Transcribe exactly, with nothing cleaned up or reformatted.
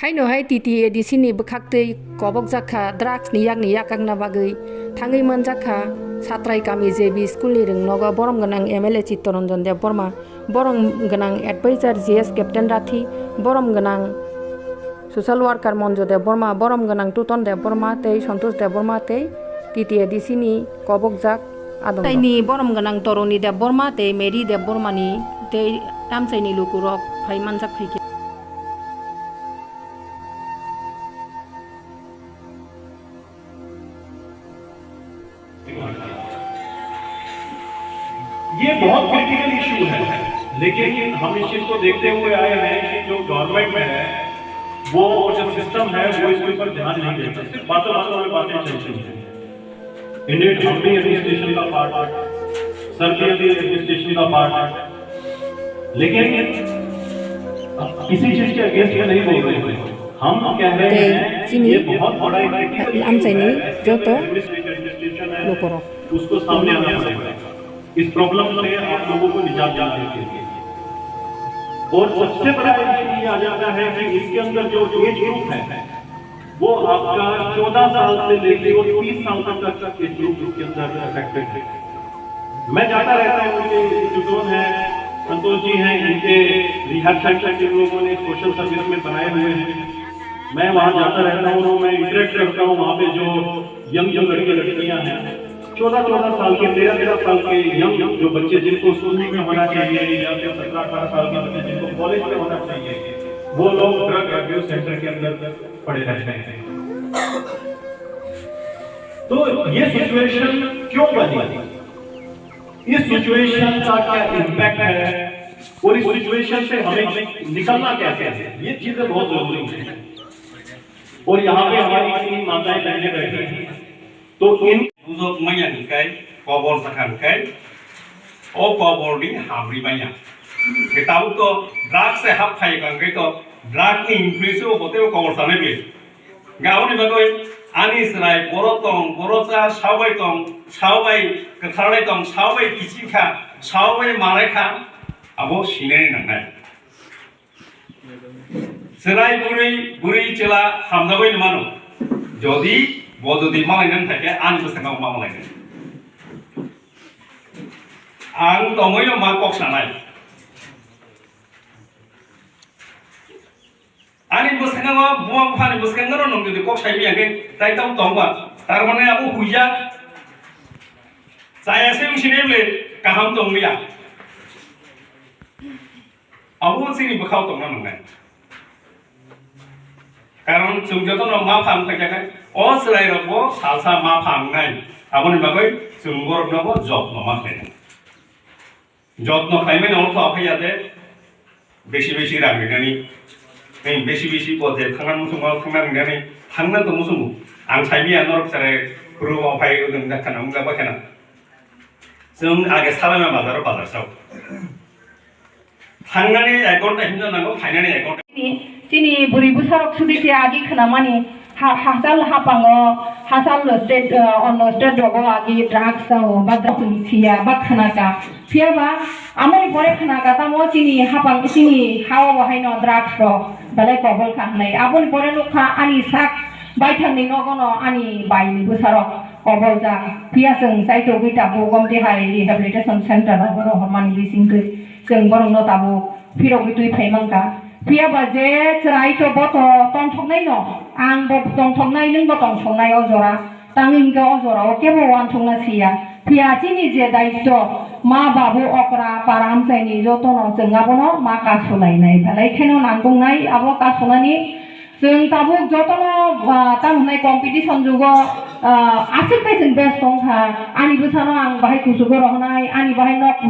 Haino hai T T A D C ni bwkhaktwi kobokjak kha drugs ni yakni yakakna bagwi thangwi manjak kha Satrai kami J B school ni rwngnogo borom gwnang M L A Chittaranjan Debbarma, borom gwnang advisor G S Captain Rathi, borom gwnang social worker Monjo Debbarma, borom gwnang Tuton Debbarma tei Santosh Debbarma tei T T A D C ni kobokjak adong. Taini borom gwnang Toroni Debbarma tei Mary Debbarma ni tei tamsaini lukurok phai manjak phaikha. ये बहुत critical issue है, लेकिन हम इस चीज को देखते हुए आए हैं कि जो गवर्नमेंट है, वो जो सिस्टम है, वो इसके ऊपर ध्यान नहीं देता। सिर्फ बातों बातों में बातें चलती हैं। इंडियन हम भी एडमिनिस्ट्रेशन का पार्ट है, सर भी अभी एडमिनिस्ट्रेशन का पार्ट है, लेकिन किसी चीज के अगेंस्ट में नहीं बोल रहे हैं। हम कह रहे हैं ये बहुत बड़ा एक क्रिटिकल इशू है, इसके लिए एडमिनिस्ट्रेशन है, उसको सामने आना पड़ेगा। इस प्रॉब्लम से आप लोगों को निजात दिलाने के लिए। और सबसे बड़ा इशू ये आ जाता है कि इसके अंदर जो एज ग्रुप है, वो आपका चौदह साल से लेके और तीस साल तक का एज ग्रुप इसके अंदर अफेक्टेड है। मैं जाता रहता हूँ, उनके जो दोस्त हैं, संतोष जी हैं, इनके रिहैब सेंटर के लोगों ने सोशल सर्विस में बनाए हुए हैं। मैं वहाँ जाता रहता हूँ, मैं इंटरेक्ट करता हूँ वहाँ पे जो यंग जो लड़के लड़कियाँ हैं, चौदह चौदह साल के, तेरह तेरह साल के यंग जो बच्चे, जिनको स्कूल में होना चाहिए, या फिर सत्रह अठारह साल के बच्चे जिनको कॉलेज में होना चाहिए, वो लोग ड्रग एब्यूज सेंटर के अंदर पड़े रहते हैं। तो ये सिचुएशन क्यों बनी, इस सिचुएशन का क्या इम्पैक्ट है और इस सिचुएशन से हमें निकलना कैसे है, ये चीजें बहुत जरूरी है। और यहाँ पे हमारी इतनी माताएं बहनें बैठी हैं, तो इन Bujok manya hwnkhe kobor sakha hwnkhe o kobor ni hamri manya. Tabuk to drugs se hap khai ka hwnkhe to drug ni influence o bote o kobor sanai bwle. Aboni bagwi ani chwrai boro tong, boro cha, sabai tong, sabai kwtharnai tong, sabai kichi kha, sabai manai kha, abo sinai nangnai. Chwrai bwrwi, bwrwi chwla hamjagwi mano. Jodi bo jodi malainani thai khe ani bwskango ma malainai. Ang tongwi no ma kok sanai. Ani bwskango, buma buphani bwskango no nwng jodi kok sai manya khe tai tamo tongba. Tar mane abo huijak. Chaya se wngsinai bwle kaham tonglia. Abo chini bwkhao tongna nangnai. Karon chwng jotono ma phang khaikha khe, o chwrairokbo salsa ma phangnai. Aboni bagwi chwng boroknobo jotno ma khlainai. Jotno khlaimani ortho aphaiya de besi besi rang rinani. Tei besi besi bo je thangna muchungo thangna rinani, thangna to muchungo. Ang saimanya norok chwrai phuru phai wngjakha na wngjakbakhana. Chwng age Salaima bazaro bazar sao. Thangnani ek ghonta himna nango, phainani ek ghonta. Chini, chini bwrwi bwsarok sudi se agi khwnamani, ha-, hachal hapango, hachal state, uh, onno state rogo agi drugs chao, ba drugs siya, ba khwnaka. Phiyaba amoni pore khwnaka tamo chini hapang, chini hao bo haino drugs rok belai kobol kha hwnwi. Aboni pore nukha ani sak baithangni nogono ani baini bwsarok koboljak. Phiya chwng chaitogwi tabuk Gomti Hai Rehabilitation Center rogo rohormani bisingtwi. Chwng borokno tabuk phirogwi twi phai mankha. Phiya ba je chwrai to bo to tongthoknai no, ang bo tongthoknai, nwng bo tongthoknai o jora. Tang hwnkhe o jora o kebo uansukna siya. Phiya chini je daityo, ma babu okra para amchaini jotono chwng abono ma kasulainai. Belai kheno nangkuknai abo kasunani. Chwng tabuk jotono, ah, tamo hwnai competition jugo, ah, aswk bai chwng best tongkha. Ani bwsano ang bahai kuchugo rohornai, ani bahai nok